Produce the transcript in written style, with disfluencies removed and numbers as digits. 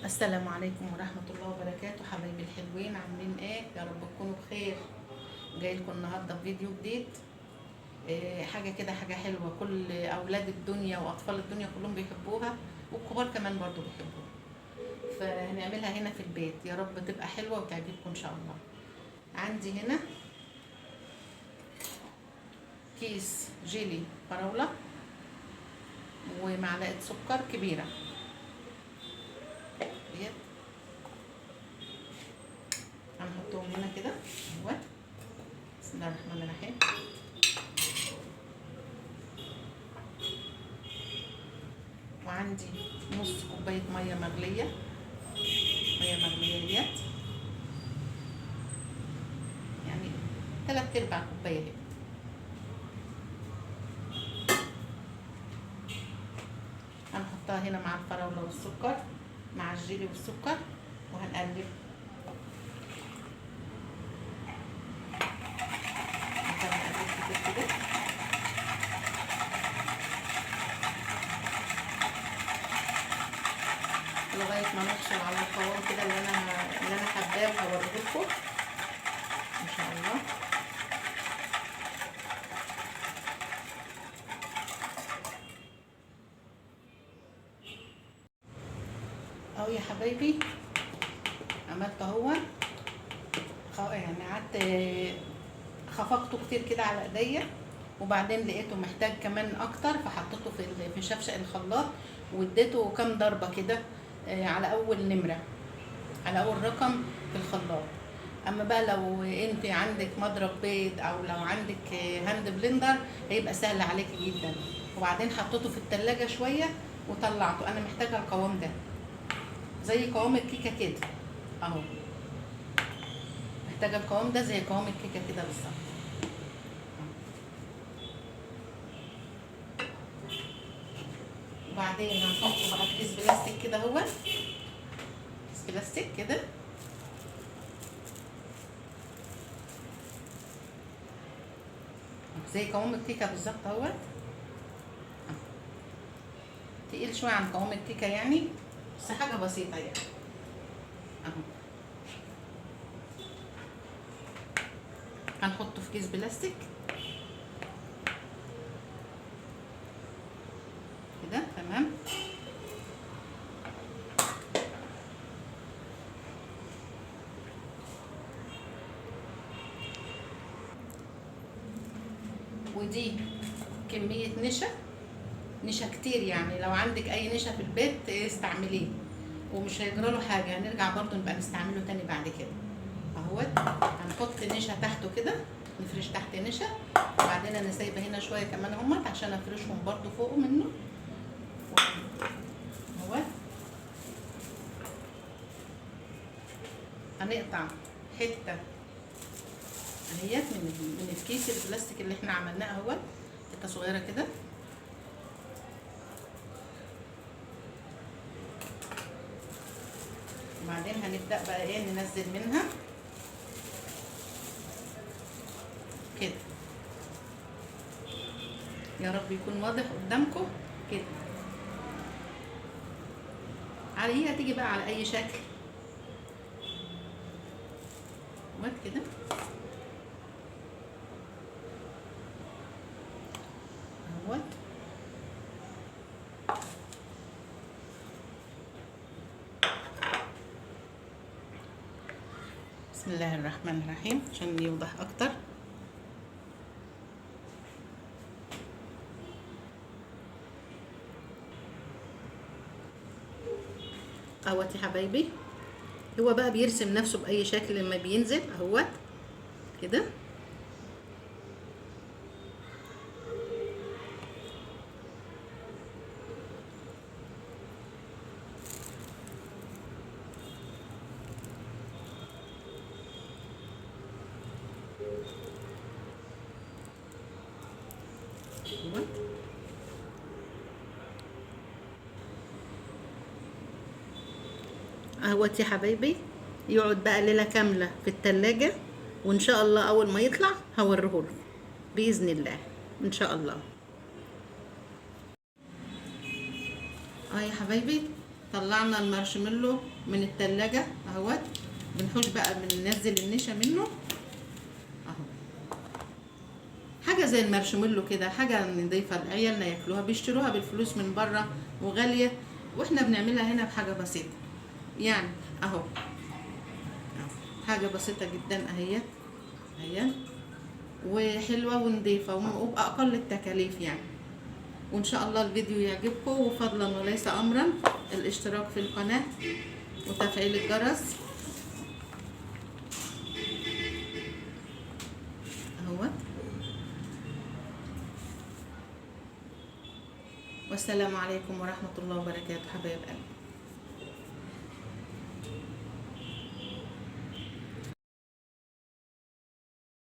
السلام عليكم ورحمة الله وبركاته. حبايبي الحلوين، عاملين ايه؟ يا رب تكونوا بخير. جاي لكم النهارده بفيديو جديد، إيه حاجة كده، حاجة حلوة كل اولاد الدنيا واطفال الدنيا كلهم بيحبوها، والكبار كمان برضو بيحبوها. فهنعملها هنا في البيت، يا رب تبقى حلوة وتعجبكم ان شاء الله. عندي هنا كيس جيلي فراولة ومعلقة سكر كبيرة ديت، هنحطهم هنا كده اهوت. بسم الله الرحمن الرحيم. وعندي نص كوباية مية مغلية، مية مغلية ديت يعني 3/4 كوباية كده. هنحطها هنا مع الفراولة والسكر، مع الجيلي والسكر، وهنقلب. هنقلب كتير كده. لغاية ما نحصل على القوام كده اللي انا حباه، وهوريه لكم ان شاء الله. اهو يا حبايبي عملت اهو، يعني قعدت خفقته كتير كده على ايديا، وبعدين لقيته محتاج كمان اكتر، فحطيته في شفشق الخلاط واديته كام ضربه كده على اول نمره، على اول رقم في الخلاط. اما بقى لو انت عندك مضرب بيض او لو عندك hand blender هيبقى سهل عليكي جدا. وبعدين حطيته في التلاجة شوية وطلعته. انا محتاجه القوام ده زي قوام الكيكه كده اهو، محتاجه القوام ده زي قوام الكيكه كده بالظبط. وبعدين هنحطه بقى في كيس بلاستيك كده اهو، كيس بلاستيك كده، زي قوام الكيكه بالظبط اهو. تقيل شوية عن قوام الكيكه يعني، بس حاجة بسيطة يعني اهو. هنحطه في كيس بلاستيك كده، تمام. ودي كمية نشا، نشا كتير يعني، لو عندك اي نشا في البيت استعمليه ومش هيجرى له حاجة، هنرجع برضو نبقى نستعمله تاني بعد كده اهوت. هنحط نشا تحته كده، نفرش تحت نشا، وبعدين انا سايبه هنا شوية كمان اهوت عشان افرشهم برضو فوق منه اهوت. هنقطع حتة اهيت من الكيس البلاستيك اللي احنا عملناه اهوت، حتة صغيرة كده. وبعدين هنبدأ بقى ايه، ننزل منها كده. يا رب يكون واضح قدامكم كده. على هي هتيجي بقى على اي شكل وات كده. اهوت. بسم الله الرحمن الرحيم عشان يوضح اكتر. اهوت يا حبايبي، هو بقى بيرسم نفسه باي شكل لما بينزل اهوت كده. اهوت يا حبايبي، يقعد بقى ليلة كاملة في التلاجة، وان شاء الله اول ما يطلع هوريهولكم باذن الله ان شاء الله. يا حبايبي طلعنا المارشميلو من التلاجة اهوت، بنحوش بقى، بننزل النشا منه اهو. حاجة زي المارشميلو كده، حاجة نضيفه لعيالنا ياكلوها، بيشتروها بالفلوس من بره وغاليه، واحنا بنعملها هنا بحاجة بسيطة يعني اهو. حاجة بسيطة جدا اهي اهي، وحلوه ونضيفه وباقل التكاليف يعني. وان شاء الله الفيديو يعجبكم، وفضلا وليس امرا الاشتراك في القناة وتفعيل الجرس اهو. والسلام عليكم ورحمة الله وبركاته حبايب قلبي.